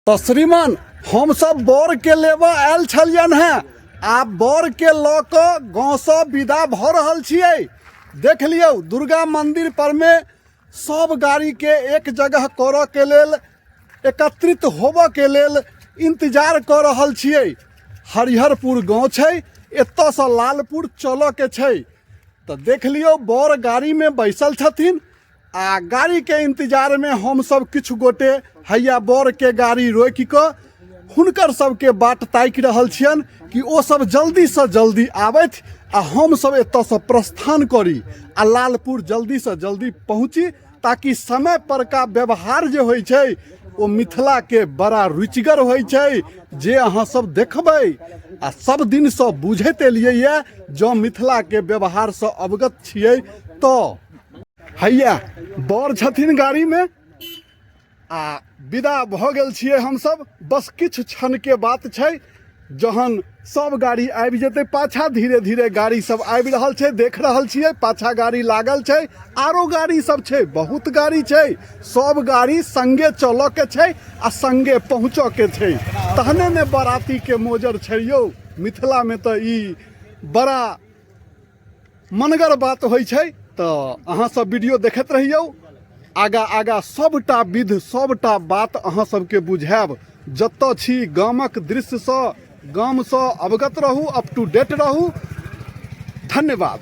तऽ श्रीमान हमसभ बरके लेबऽ आयल छलियनि हेँ। आब बरके लऽ कऽ गाँवसँ विदा भऽ रहल छियै। देख लियौ, दुर्गा मन्दिर परमे सब गाड़ीके एक जगह करऽके लेल, एकत्रित होबऽके लेल इंतजार कऽ रहल छियै। हरिहरपुर गाँव छै, एतऽसँ लालपुर चलऽके छै। तऽ देख लियौ, बर गाड़ीमे बैसल छथिन आ गाड़ीके इंतजारमे हमसब किछु गोटे हैया बरके गाड़ी रोकि कऽ हुनकर सबके बाट ताकि रहल छियनि कि ओ सब जल्दीसँ जल्दी आबथि आ हमसब एतऽसँ प्रस्थान करी आ लालपुर जल्दीसँ जल्दी पहुँची, ताकि समय पर का व्यवहार जे होइ छै ओ मिथिलाके बड़ा रुचिगर होइ छै, जे अहाँ सब देखबै आ सब दिनसँ बुझैत एलियैए। जँ मिथिलाके व्यवहारसँ अवगत छियै तऽ हैया बर छथिन गाड़ीमे आ विदा भऽ गेल छियै हमसब। बस किछु क्षणके बात छै, जहन सब गाड़ी आबि जेतै। पाछा धीरे धीरे गाड़ी सब आबि रहल छै, देख रहल छियै पाछा गाड़ी लागल छै, आरो गाड़ी सब छै, बहुत गाड़ी छै। सब गाड़ी संगे चलऽ के छै आ संगे पहुँचऽ के छै, तहने ने बरातीके मोजर छै यौ। मिथिलामे तऽ ई बड़ा मनगर बात होइ छै। तऽ अहाँ सब वीडियो देखैत रहियौ, आगा आगा सबटा विध सबटा बात अहाँ सबके बुझायब। जतऽ छी गामक दृश्यसँ, गामसँ अवगत रहू, अप टू डेट रहू। धन्यवाद।